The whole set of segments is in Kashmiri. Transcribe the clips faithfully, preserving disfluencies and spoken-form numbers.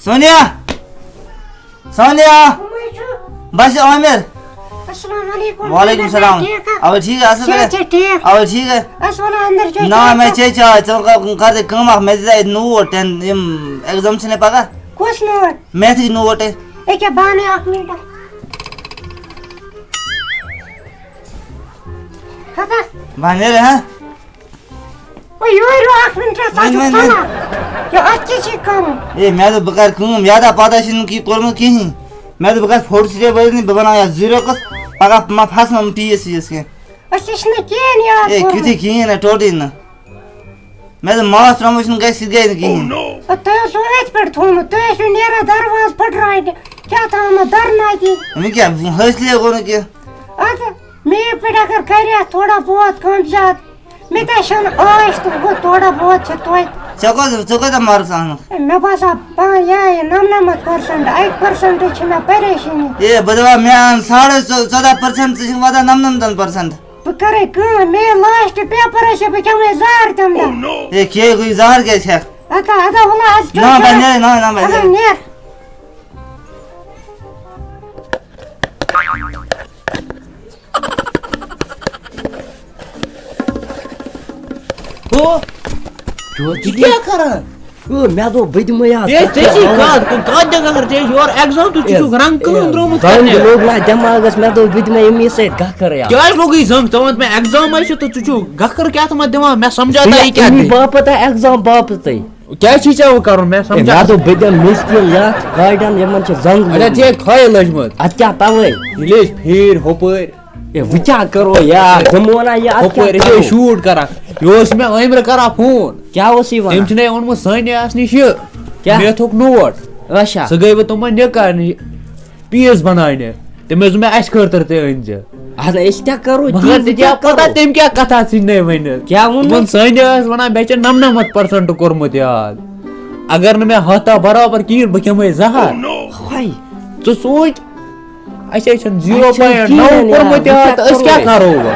سونیا، سونیا، بس عامر۔ السلام علیکم۔ وعلیکم السلام۔ ٹھیک۔ اَوَے ٹھیٖک، اَصٕل پٲٹھۍ؟ ٹھیٖک۔ اَوَے ٹھیٖک۔ أسۍ وَنو اندر چاے۔ نا، مےٚ چے چاے، ژٕ کر، کر تہِ کٲم اکھ، مےٚ دِژے نوٹ، تَن یِم exam چھِنہٕ پگاہ۔ کُس نوٹ؟ میتھٕکۍ نوٹ ہے۔ ییٚکیٛاہ بہٕ اَنَے اکھ مِنٹ۔ ہتا۔ بہٕ نیرٕ، ہا؟ او یورٕ یہِ اکھ مِنٹ، ژٕ وۄنۍ، چھُکھ وۄنۍ، وۄنۍ۔ ژَلان۔ یہِ اَتھ کیٛاہ چھِ کرُن؟ اے، مےٚ دوٚپ بہٕ کرٕ کٲم، یادہ پتہ چھُنہٕ کی کوٚرمُت کِہیٖنۍ۔ مےٚ دوٚپ بہٕ کرٕ فوٹو سٹیٹ بٔرِتھ، بہٕ بناو یَتھ زیٖرو کس، پگاہ ما پھسن ٹیٖس ویٖس کینٛہہ۔ أسۍ چھِ نہٕ کِہیٖنۍ یاد اے، کوٚرمُت۔ کِتھُے کِہیٖنۍ نہٕ، ٹوٹلی نہٕ۔ مےٚ دوٚپ ماس ترٛاموٗ چھُنہٕ گژھِ، سُہ تہِ گٔے نہٕ کِہیٖنۍ۔ او تۄہہِ اوسوٕ أتھۍ پٮ۪ٹھ تھوٚومُت، تُہۍ ٲسِو نیران دروازٕ پھٕٹراونہِ۔ کیٛاہ تھاوان دَرناوِ؟ وۄنۍ کیٛاہ، حٲصلٕے گوٚو نہٕ کینٛہہ۔ اَدٕ مےٚ پٮ۪ٹھ اگر کرِ اَتھ تھوڑا بہت کم زیادٕ، مےٚ تہِ چھَنہٕ عٲش تہٕ وۄنۍ تھوڑا بہت چھِ توتہِ۔ ژےٚ کۄس، ژےٚ کۭتیٛاہ مارکس آنَکھ؟ مےٚ باسان پانہٕ یِہوٚے نَمنَمَتھ پٔرسَنٛٹ، اَکہِ پٔرسَنٛٹٕچ چھِ مےٚ پریشٲنی۔ اے، بہٕ دَپان مےٚ اَن ساڑٕ ژۄ-، ژۄداہ پٔرسَنٛٹ، ژٕ چھِکھ واتان نَمنَمتَن پٔرسَنٛٹ۔ بہٕ کَرَے کٲم، مےٚ ییٚلہِ لاسٹ پیپر آسہِ، بہٕ کھٮ۪مَے زہر تَمہِ دۄہ۔ اے، کھے گٔے زہر کیٛازِ کھٮ۪کھ؟ اَدٕ، اَدٕ، وَلہٕ، اَدٕ، نہ، بہٕ نیرٕ، نہ، نہ، بہٕ اَدٕ، نیرٕ۔ نیر۔ ہو، یہِ کیٛاہ کران؟ او، مےٚ دوٚپ بہٕ دِمے اَتھ۔ ہے، ژےٚ چھِ کَتھ، کَتھ دِکھ اَگر ژےٚ چھِ یورٕ ایٚگزام تہٕ ژٕ چھُکھ رنٛگ کٲم درٛامُت زنٛگ کرنہِ۔ لوٚگ نا دٮ۪ماغس، مےٚ دوٚپ بہٕ دِمے أمی سۭتۍ گَکھٕر یار۔ کیٛازِ لوٚگُے زنٛگ؟ ژٕ وَن مےٚ، ایٚگزام آسہِ تہٕ ژٕ چھُکھ گَکھٕر کیٛاہ تھامَتھ دِوان؟ مےٚ سَمجھا تہ یہِ کیٛاہ اَمی دٔلیٖل؟ باپتھ آ، ایٚگزام باپتھٕے۔ کیٛازِ چھُے ژےٚ وۄنۍ کَرُن؟ مےٚ ہے، سَمجھا مےٚ تہ۔ دوٚپ بہٕ دِمہٕ مِس تہِ یَتھ گاڑٮ۪ن، یِمَن چھِ زنٛگ اَدٕ لوٚگمُت۔ ژےٚ کھۄیہِ لٔجمٕژ۔ اَدٕ کیٛاہ تَوَے؟ ییٚلہِ أسۍ پھیٖرۍ ہُپٲرۍ۔ ہے، وۄنۍ کیٛاہ کَرو یار؟ دِمو نا یہِ، اَدٕ کیٛاہ ہُپٲرۍ أسۍ ٲسۍ کَرو؟ شوٗٹ کَران۔ یہِ اوس مےٚ عٲمرٕ کَران فون۔ کیٛاہ اوس یہِ وَنان؟ تٔمۍ چھُنَے اوٚنمُت سانیاہَس نِش یہِ کیٛاہ؟ میتھُک نوٹ۔ اچھا۔ سُہ گٔے وۄنۍ تِمَن نِکاح نِش پیٖس بَناونہِ۔ تٔمۍ اوس دوٚپمُت، "اَسہِ خٲطرٕ تہِ أنۍ زِ۔" اَدٕ أسۍ کیٛاہ کَرو؟ مگر ژےٚ کیٛاہ پَتہ تٔمۍ کیٛاہ کَتھا ژھٕنۍ نَے ؤنِتھ؟ کیٛاہ ووٚن؟ دوٚپُن، "سانیاہَس وَنان، مےٚ چھِ نَمنَمَتھ پٔرسَنٛٹ کوٚرمُت یاد۔ اگر نہٕ مےٚ ہَتھ دَہ برابر کِہیٖنۍ، بہٕ کھٮ۪مَے زَہر۔" ہاے۔ ژٕ سوٗنٛچ، اَسہِ حظ چھَنہٕ زیٖرو اَسہِ چھَنہٕ پویِنٛٹ نَو کِہیٖنۍ کوٚرمُت یاد، یاد، تہٕ أسۍ کیٛاہ کَرو وۄنۍ؟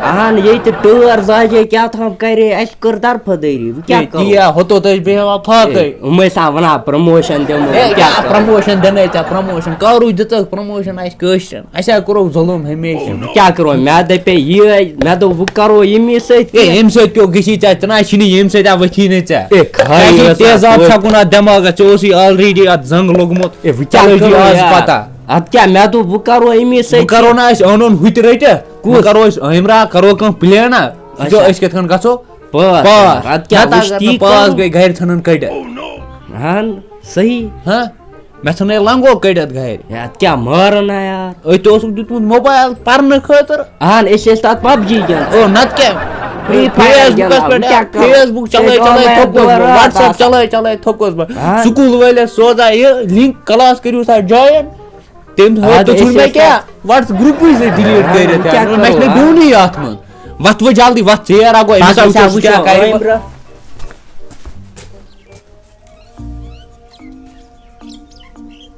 اَہَن، ییٚتہِ ٹٲر زاجے کیٛاہ تام کَرے، اَسہِ کٔر طرفہٕ دٲری، وۄنۍ کیٛاہ ہے، کَرو؟ تی ہا، ہُتو تہٕ أسۍ بیٚہوان فاقَے۔ ہے، یِم ٲسۍ آسان وَنان پرٛموشَن دِمو، ہے، وۄنۍ کیٛاہ کیٛاہ کَرو؟ پرٛموشَن دِنَے ژےٚ، پرٛموشَن کَرُے دِژٕکھ پرٛموشَن اَسہِ کٲشرٮ۪ن، اَسہِ ہا کوٚرُکھ ظُلُم ہمیشہِ۔ وۄنۍ کیٛاہ کَرو؟ مےٚ دَپے یہِ، مےٚ دوٚپ وۄنۍ کَرو ییٚمی سۭتۍ ہے، کینٛہہ۔ اَمہِ سۭتۍ کیٛاہ گٔژھی ژےٚ؟ ژٕ نہ حظ چھِی نہٕ ییٚمہِ سۭتۍ آ ؤتھی نہٕ ژےٚ۔ ہے، خٲرٕے ژےٚ چھُے ٲس تیزاب آسان۔ چھَکُن اَتھ دٮ۪ماغَس، ژےٚ اوسُے already اَتھ زنٛگ لوٚگمُت۔ ہے، وۄنۍ کیٛاہ ژےٚ لٔجی کَرو آز یار؟ پَتہ۔ اَدٕ کیٛاہ، مےٚ دوٚپ وۄنۍ کَرو أمی سۭتۍ۔ وۄنۍ کَرو نہ أسۍ اَنُن ہُہ تہِ رٔٹِتھ۔ کُس؟ وۄنۍ کَرو أسۍ عٲمرا، کَرو کٲم پٕلینہ۔ وٕچھو اچھا۔ أسۍ کِتھ کٔنۍ گژھو۔ پاس۔ پاس۔ اَدٕ کیٛاہ، نَتہٕ اگر نہٕ تی پاس کَرو۔ گٔے گَرِ ژھٕنَن کٔڑِتھ۔ اَہَن، صحیح۔ ہاں؟ مےٚ ژھٕنَے لنٛگو کٔڑِتھ گَرِ۔ ہے، اَدٕ کیٛاہ مارَن ہا یار؟ أتۍ اوسُکھ دیُتمُت موبایل پَرنہٕ خٲطرٕ۔ اَہَن، أسۍ ٲسۍ تَتھ پَب جی گِنٛدان۔ او، نَتہٕ کیٛاہ؟ Free Fire فیس بُکَس گِنٛدان، پٮ۪ٹھ، وۄنۍ کیٛاہ کیٛاہ، کَرو؟ فیس بُک چلٲے، یہِ چھِ چلٲے online تھوٚکُس بہٕ، دوران WhatsApp آسان۔ چلٲے، چلٲے تھوٚکُس بہٕ۔ ہاں۔ سکوٗل وٲلۍ ٲسۍ سوزان یہِ link، class کٔرِو سا join۔ تٔمۍ اَدٕ تُل أسۍ مےٚ ٲسۍ کیٛاہ؟ تَتھ WhatsApp group-ٕے سۭتۍ delete ہاں، کٔرِتھ، وۄنۍ کیٛاہ یار۔ مےٚ چھُنہٕ کَرو، ہاں۔ ڈوٗنٕے اَتھ منٛز۔ وۄتھ وۄنۍ جلدی، وۄتھ ژیر آ گوٚو، أمِس پَتہٕ آو وٕچھو وٕچھُن کیٛاہ کَرِ۔ أمۍ برٛونٛہہ۔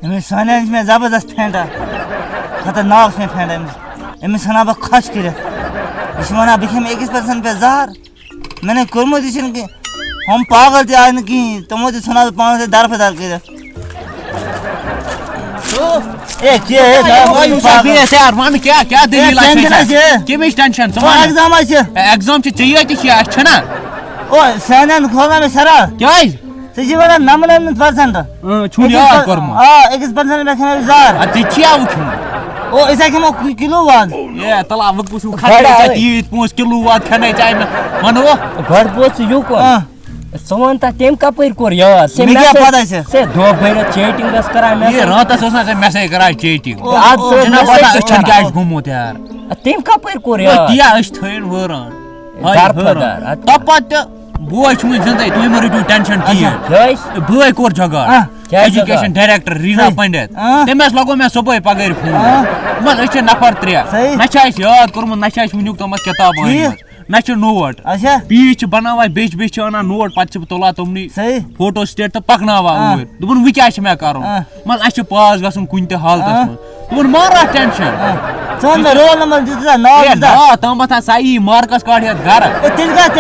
أمِس سانیہ نِش مےٚ زبردست پھینٛٹا۔ خطرناک چھِ مےٚ پھینٛٹا أمِس۔ أمِس ژھٕنہٕ ہا بہٕ خۄش کٔرِتھ۔ یہِ چھِ وَنان، بہٕ کھٮ۪مہٕ أکِس پٔرسَنَس پٮ۪ٹھ زَہر۔ مےٚ نے کوٚرمُت یہِ چھُنہٕ کینٛہہ۔ ہُم پاگل تہِ آے نہٕ کِہیٖنۍ۔ تِمو تہِ ژھٕنہٕ ہا بہٕ پانَس سۭتۍ درفہٕ در کٔرِتھ۔ اے، کیٛاہ، اے، اے، پاگل۔ یوٗسف، بیٚیہِ ٲسۍ یار، وَن کیٛاہ، کیٛاہ اے، دٔلیٖل آسہِ tension اَتہِ؟ آسہِ۔ کَمِچ tension؟ ژٕ او، وَن۔ Exam آسہِ۔ اے، exam چھِ ژےٚ یوت تہِ چھِ، اَسہِ چھَنا؟ او، سانٮ۪ن کھولناو مےٚ سَرا۔ کیٛازِ؟ ژےٚ چھِ وَنان نَمنَمَتھ percent۔ اۭں، چھُن أکِس یاد per-، کوٚرمُت۔ آ، أکِس percent پٮ۪ٹھ کھٮ۪مو أسۍ زَہر۔ اَدٕ ژےٚ چھِیا وٕچھُن؟ او، أسۍ ہا کھٮ۪مو کُ-، کِلوٗ واد۔ اے، تَلہ، وۄنۍ کُس ہیوٗ کھَٹے گۄڈٕ ژےٚ آوٕے۔ تیٖتۍ پونٛسہٕ کِلوٗ واد کھٮ۪نے ژےٚ مےٚ؟ وَنو۔ گۄڈٕ بوز ژٕ یوٗکُن۔ آ۔ ژٕ وَن تَتھ، تٔمۍ کَپٲرۍ کوٚر یاد؟ ژےٚ مےٚ مےٚ کیٛاہ سۭتۍ، پَتہ چھِ؟ ژےٚ دۄہ بٔرِتھ chatting ٲس کَران مےٚ یے، سۭتۍ۔ راتَس ٲس نہ ژےٚ مےٚ سۭتۍ کَران chatting۔ او، اَدٕ او، سُہ ژےٚ چھُنہ مےٚ پَتہ سۭتۍ أچھَن کَران۔ کیٛاہ چھُ گوٚمُت یار۔ اَدٕ تٔمۍ کَپٲرۍ کوٚر ہے، یاد؟ تی ہا، أسۍ چھِ تھٲیِن وٲران۔ ہاے دَرفہٕ حٲران۔ دَر، اَدٕ تَتھ پَتہٕ تہِ بوے چھُنہٕ زِندَے، تُہۍ مہٕ رٔٹِو tension اچھا، کِہیٖنۍ۔ کیٛازِ؟ بٲے کوٚر جگاڑ۔ آ۔ کیٛازِ education جگاڑ؟ Director ریٖنا صحیح۔ پنڈت۔ آ۔ تٔمِس لگوو مےٚ صُبحٲے پگٲرۍ فون۔ آ۔ دوٚپمَس، أسۍ چھِ نفر ترٛےٚ۔ صحیح۔ نہ چھِ اَسہِ یاد کوٚرمُت، نہ چھِ اَسہِ وٕنیُک تامَتھ کِتاب ٹھیٖک۔ أنۍمٕژ، نہ چھِ نوٹ۔ اچھا۔ پیٖس چھِ بَناوان، بیٚچھِ بیٚچھِ چھِ اَنان نوٹ، پَتہٕ چھِ بہٕ تُلان تِمنٕے صحیح۔ Photo state تہٕ پَکناوان آ۔ اوٗرۍ۔ دوٚپُن، وۄنۍ کیٛاہ چھِ مےٚ کَرُن؟ آ۔ دوٚپمَس، اَسہِ چھِ پاس گژھُن کُنہِ تہِ حالتَس آ۔ منٛز۔ دوٚپُن، مہ رَٹھ tension۔ آ۔ ژٕ وَن مےٚ رول نمبر دِژٕتھا، ناو ہے، دِژٕتھا؟ ناو تام پَتہٕ ہا سا یی مارکَس کاڈ ہٮ۪تھ گَرٕ۔ ہے، تیٚلہِ کَتھ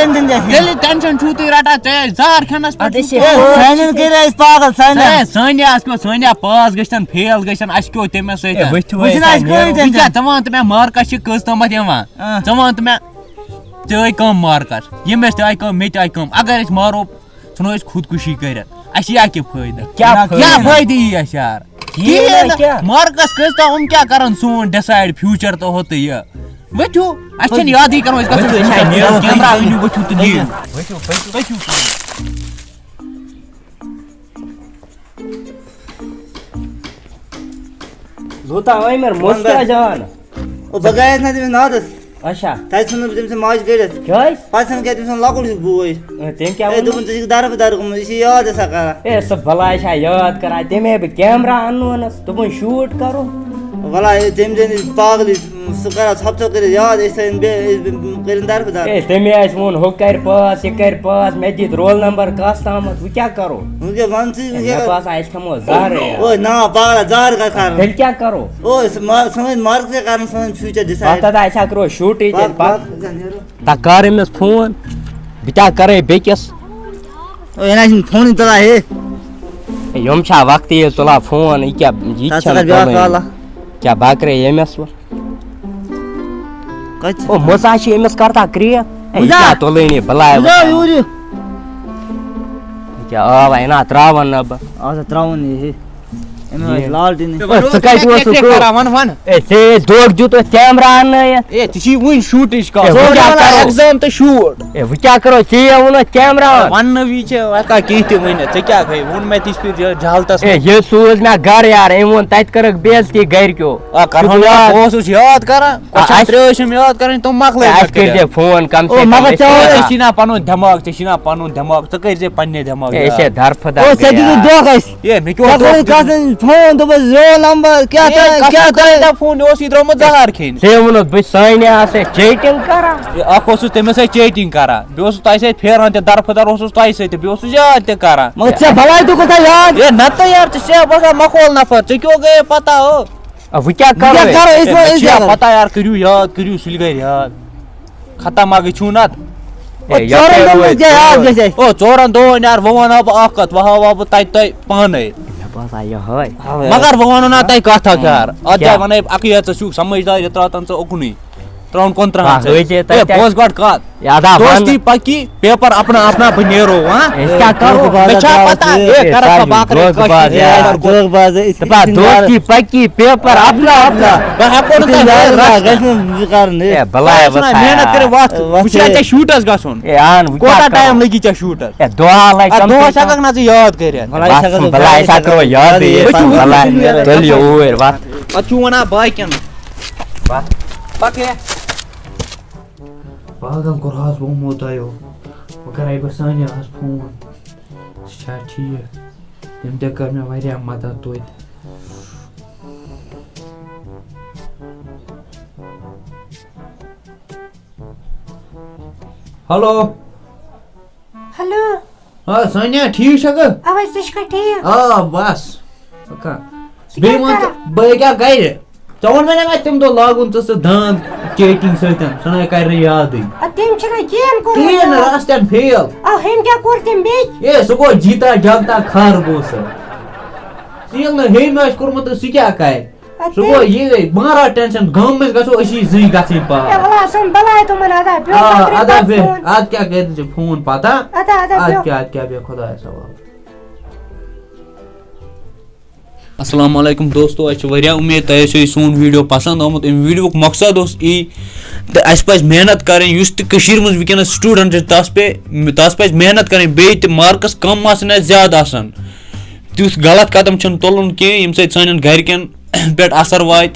ٹٮ۪نشَن چھُ تُہۍ رَٹان؟ ژےٚ زہر کھٮ۪نَس پٮ۪ٹھ اَدٕ چھُ أسۍ ہے، کیٛاہ؟ سانٮ۪ن کٔرۍ اَسہِ پاگل، سانٮ۪ن۔ ہے، سانیا اَسہِ کیٛاہ، سانیا پاس گٔژھتن، فیل گٔژھتن، اَسہِ کیٛاہ اوس تٔمِس سۭتۍ؟ ہے، وٕچھِو وٕچھِو وۄنۍ نا، اَسہِ سانیا۔ کٕہٕنۍ وٕنۍ کیٛاہ، ٹٮ۪نشَن۔ ژٕ وَن تہٕ مےٚ مارکَس چھِ کٔژ تامَتھ یِوان؟ آ۔ ژٕ وَن تہٕ مےٚ، ژےٚ ٲے کَم مارکَس، ییٚمِس تہِ آے کَم، مےٚ تہِ آے کَم۔ اگر أسۍ مارو، ژھٕنو أسۍ خودکُشی کٔرِتھ۔ اَسہِ یی اَکہِ فٲیدٕ۔ کیٛاہ نہ، فٲیدٕ؟ کیٛاہ فٲیدٕ یی اَسہِ یار؟ کِہیٖنۍ کِہیٖنۍ نہ، نہ۔ کیٛاہ؟ مارکَس کٔژ تام، یِم کیٛاہ کَرَن سون ڈِسایِڈ فیوٗچَر تہٕ ہُہ تہٕ یہِ؟ ؤتھِو، اَسہِ چھَنہٕ یادٕے کَرُن، أسۍ گژھو ؤتھِو، أسۍ چھا نیرُن؟ کیمرہ أنِو، ؤتھِو تہٕ نِیِو۔ ؤتھِو، ؤتھِو۔ لوٗتا عامر، موٚژ کیٛاہ جان؟ او، بہٕ گٔیَس نہ تٔمِس نادَس۔ اچھا۔ تَتہِ ژھُنُن بہٕ تٔمۍ سٕنٛز ماجہِ کٔڑِتھ۔ کیٛازِ؟ پَتہٕ ژھٕنُن کیٛاہ تٔمۍ سُنٛد لۄکُٹ ہیوٗ بوے۔ اے، تٔمۍ کیٛاہ اے، ووٚن؟ دوٚپُن، "ژٕ چھُکھ دَربٕدَر گوٚمُت، یہِ چھِ یاد آسان کران۔" اے، سُہ بَلاے چھا یاد کران؟ تٔمۍ ہے بہٕ کیمرہ اَننوونَس، دوٚپُن، "شوٗٹ کَرو۔" وَلا، اے، تٔمۍ زَن یہِ پاگلٕے، سُہ کران ژھۄپہٕ ژھۄپہٕ کٔرِتھ یاد، أسۍ تھٲیِن بیٚیہِ، أسۍ کٔرِن دَربٕدَر۔ اے، تٔمۍ آسہِ ووٚن، ہُہ کَرِ پاس، یہِ کَرِ پاس، مےٚ دِتھ رول نمبر کَس تامَتھ، وۄنۍ کیٛاہ کَرو؟ وۄنۍ کیٛاہ وَن ژٕے، وۄنۍ مےٚ کیٛاہ باسان، أسۍ کھٮ۪مو زہرٕے۔ او، نا، پاگلا، زہر کَتہِ کھارو؟ تیٚلہِ کیٛاہ کَرو؟ او، أسۍ ما-، سٲنۍ مارکٕس کیٛاہ کَرَن، سٲنۍ فیوٗچَر ڈِسایِڈ۔ پَتہٕ ہَسا أسۍ ہا کَرو شوٗٹٕے تیٚلہِ پَتہٕ۔ پَتہٕ۔ تَتھ کَر أمِس فون، بہٕ کیٛاہ کَرَے بیٚکِس؟ او، یہِ نہ حظ چھِنہٕ فونٕے تُلان ہے۔ ہے، یِم چھا وقتٕے یٲژ تُلان فون؟ یہِ کیٛاہ، یہِ تَتھ چھَنہٕ ژٕ کَر بیٛاکھ تُلٲنی۔ کالا۔ کیٛاہ بکرے ییٚمِس وۄنۍ؟ کَتہِ چھِ؟ او، مُزا چھِ أمِس کرتا کرٛیک۔ ہے، یہِ مُزا! کیٛاہ تُلٲنی؟ بہٕ لاے مُزا، وۄنۍ۔ یوٗرۍ یہِ۔ یہِ کیٛاہ آو وۄنۍ؟ نا، ترٛاوَن نہٕ بہٕ۔ آ، سا ترٛاوَن یہِ ہے۔ أمۍ یہِ۔ آسہِ لالٹیٖن۔ ہے، ژٕ کَتہِ اوسُکھ؟ کران؟ وَن، وَن۔ ہے، ژےٚ ہے دھوکہٕ دیُت اَتھ کیمرہ اَننٲیِتھ۔ ہے، ژےٚ چھی وُنہِ شوٗٹٕچ کَتھ۔ ہے، وۄنۍ کیٛاہ کرو؟ ایگزام تہٕ شوٗٹ۔ ہے، وۄنۍ کیٛاہ کرو؟ ژےٚ ہے ووٚن اَتھ کیمرہ اَن۔ وَننہٕ وِزِ چھِ ہٮ۪کان کینٛہہ تہِ ؤنِتھ۔ ژےٚ کیٛاہ گٔے؟ ووٚن مےٚ تِژھ پھِرِ یہِ جہالتَس ہے، منٛز۔ یہِ سوٗز مےٚ گَرٕ یارٕ۔ أمۍ ووٚن تَتہِ کٔرٕکھ بے عزتی گَرِکیو۔ آ، کرہون ژٕ نا، وَن۔ بہٕ اوسُس یاد کران۔ آ، کۄسچن اَسہِ ترٛےٚ ٲسِم یاد کرٕنۍ، تِم مۄکلٲے اے، مےٚ اَسہِ کٔرۍ کٔرِتھ۔ زِ فون کم او، سے کم مگر اَسہِ ژےٚ کٔرۍ۔ وَن ژےٚ چھِی نا پنُن دٮ۪ماغ، ژےٚ چھِی نا پنُن دٮ۪ماغ، ژٕ کٔرۍ زِ پننہِ دٮ۪ماغ اے، أسۍ یاد۔ ہے درفہٕ او، در ژےٚ گٔیار۔ دِژٕتھ دھوکہٕ اَسہِ۔ اے، مےٚ کیٛاہ ژےٚ کوٚرُے اوس کَتھ سۭتۍ فون، دوٚپُس رول نمبر کیٛاہ اے، تام، کیٛاہ کَتھ تام؟ کَرِ مےٚ فون، یہِ اوس یہِ درٛامُت زہر کھیٚنہِ۔ ژےٚ ووٚنُتھ بہٕ سانہِ آسہٕ چیٹِنٛگ کران۔ اے، اَکھ اوسُس تٔمِس سۭتۍ چیٹِنٛگ کران، بیٚیہِ اوسُس تۄہہِ سۭتۍ پھیران تہِ درفہٕ در اوسُس تۄہہِ سۭتۍ تہِ، بیٚیہِ اوسُس یاد تہِ کران۔ مگر ژےٚ بلاے تہِ کوٗتاہ یاد؟ اے، نہ تہٕ یار، ژٕ چھےٚ باسان ماحول نفر، ژےٚ کیٛاہ گٔیے پتہ ہو؟ آ، وۄنۍ کیٛاہ وۄنۍ کیٛاہ کرو؟ کرو؟ أسۍ اے، وۄنۍ مےٚ أسۍ چھِ یہِ کیٛاہ پتہ یار، کٔرِو یاد، کٔرِو سُلہِ گرِ یاد۔ ختم ما گٔژھِو نتہٕ۔ اے، او، یَپٲرۍ ژورَن دۄہَن روزِ منٛز کیٛاہ یاد ژور۔ گژھِ اَسہِ؟ او، ژورَن دۄہَن یار، وۄنۍ وَنہٕ ہا بہٕ اَکھ کَتھ، وۄنۍ ہاوٕ ہا بہٕ تَتہِ تۄہہِ پانَے۔ مےٚ باسان یِہوٚے۔ مگر بہٕ وَنو نا تۄہہِ کَتھ اَکھ یار۔ اَتھ کیٛاہ؟ جایہِ وَنَے بہٕ اَکٕے یٲژ، ژٕ چھُکھ سَمٕجھدار، یہِ ترٛاو تَن ژٕ اُکنُے۔ ترٛاوُن کُن ترٛاوُن کانٛہہ ژٕ۔ ہٲوۍ زِ تَتہِ اے، تَتہِ۔ بوز گۄڈٕ کَتھ۔ یہِ ادا وَن۔ دوستی پَکی، پیپر اپنا اپنا، بہٕ نیرو، ہاں؟ أسۍ کیٛاہ کرو؟ مےٚ چھا پتہ، اے، اے، کرکھ ژٕ بکرے دھوکہٕ کٲشِر باز، یار۔ دھوکہٕ باز، أسۍ دَپان، چھِ دوستی پکی، پیپر اپنا اپنا۔ بہٕ ہٮ۪کو نہٕ تۄہہِ یار، ؤنِتھ۔ گژھِ نہٕ یہِ کَرُن، ہے۔ اے، بلاے بہٕ چھُس نا وۄتھا محنت یار۔ کٔرِتھ وَتھ۔ وۄتھ وٕچھ ہے۔ ژےٚ شوٗٹَس گژھُن۔ اے، اَن، وۄنۍ کوٗتاہ کیٛاہ ٹایم کرو؟ لَگی ژےٚ شوٗٹَس؟ اے، دۄہَا لَگہِ اَتھ کَم سے دۄہَس کَم۔ ہٮ۪کَکھ نہ ژٕ یاد کٔرِتھ؟ وَلہٕ، أسۍ وَتھ ہٮ۪کو، بلاے أسۍ ہٮ۪کو یاد یاد کٔرِتھ۔ کٔرِتھ۔ وَلہٕ، تُلِو اوٗرۍ، وَتھ۔ پَتہٕ چھُو وَنان باقیَن۔ وَتھ۔ پَکھ ہے۔ پاگل کوٚرہَس بہٕ یِمو دۄیو۔ وۄنۍ کَرَے بہٕ سانیاہَس فون۔ سُہ چھا ٹھیٖک؟ تٔمۍ تہِ کٔر مےٚ واریاہ مدد توتہِ۔ ہیلو۔ ہیلو۔ آ، سانیا، ٹھیٖک چھَکھٕ؟ اَوَے، ژٕ چھُکھا ٹھیٖک؟ آ، بَس۔ پَکان۔ ژٕ بیٚیہِ کیٛاہ وَن ژٕ، کران؟ بہٕ کیٛاہ گَرِ؟ ژےٚ ووٚن مےٚ نا مےٚ تَمہِ دۄہ لاگُن ژٕ سُہ دانٛد چیٹِنٛگ سۭتۍ، سُہ نَے کَرِ نہٕ یادٕے۔ اَدٕ تٔمۍ چھُنہ کِہیٖنۍ کوٚرمُت کِہیٖنۍ نہٕ، یاد۔ رَس تَن فیل۔ آ، ہُمۍ کیٛاہ کوٚر تٔمۍ بیٚیہِ؟ اے، سُہ گوٚو جیٖتا جاگتا خرگوش۔ ژٕ ییٚلہِ نہٕ ہُمۍ آسہِ کوٚرمُت، تہٕ سُہ کیٛاہ کَرِ؟ اَدٕ سُہ گوٚو تٔمۍ یہِ، بہٕ ما رَٹہٕ ٹٮ۪نشَن، گامہٕ منٛز گژھو أسی زٕے گژھٕنۍ پاس۔ اے، وَلہٕ آسَن بَلاے تِمَن، اَدا بیٚہہ، آ، پَتہٕ کَرٕ اَدا پَتہٕ بیٚہہ، فون۔ اَدٕ کیٛاہ کَرِ ژےٚ فون پَتہٕ؟ اَدٕ، اَدٕ اَدٕ بیٚہہ۔ کیٛاہ، اَدٕ کیٛاہ، بیٚہہ خۄدایَس حوالہٕ۔ السلام علیکم دوستو، اَسہِ چھِ واریاہ اُمید تۄہہِ آسیو یہِ سون ویٖڈیو پَسنٛد آمُت۔ اَمہِ ویٖڈیوُک مقصد اوس یی تہٕ اَسہِ پَزِ محنت کَرٕنۍ۔ یُس تہِ کٔشیٖرِ منٛز وٕنکیٚنَس سٹوٗڈَنٛٹ چھِ، تَس پے-، تَس پَزِ محنت کَرٕنۍ، بیٚیہِ تہِ مارکٕس کَم آسٕنۍ اَسہِ زیادٕ آسَن۔ تیُتھ غلط قدم چھُنہٕ تُلُن کینٛہہ، ییٚمہِ سۭتۍ سانٮ۪ن گَرِکٮ۪ن پٮ۪ٹھ اَثر واتہِ۔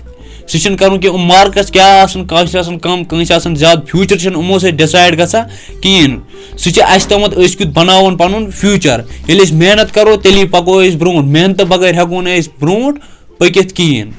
سُہ چھُنہٕ کَرُن کینٛہہ، یِم مارکٕس کیٛاہ آسَن، کٲنٛسہِ آسَن کَم، کٲنٛسہِ آسَن زیادٕ، فیوٗچَر چھُنہٕ یِمو سۭتۍ ڈِسایِڈ گژھان کِہیٖنۍ۔ سُہ چھُ اَسہِ تامَتھ، أسۍ کیُتھ بَناوون پَنُن فیوٗچَر۔ ییٚلہِ أسۍ محنت کَرو، تیٚلی پَکو أسۍ برٛونٛٹھ۔ محنتہٕ بغٲر ہٮ۪کو نہٕ أسۍ برٛونٛٹھ پٔکِتھ کِہیٖنۍ۔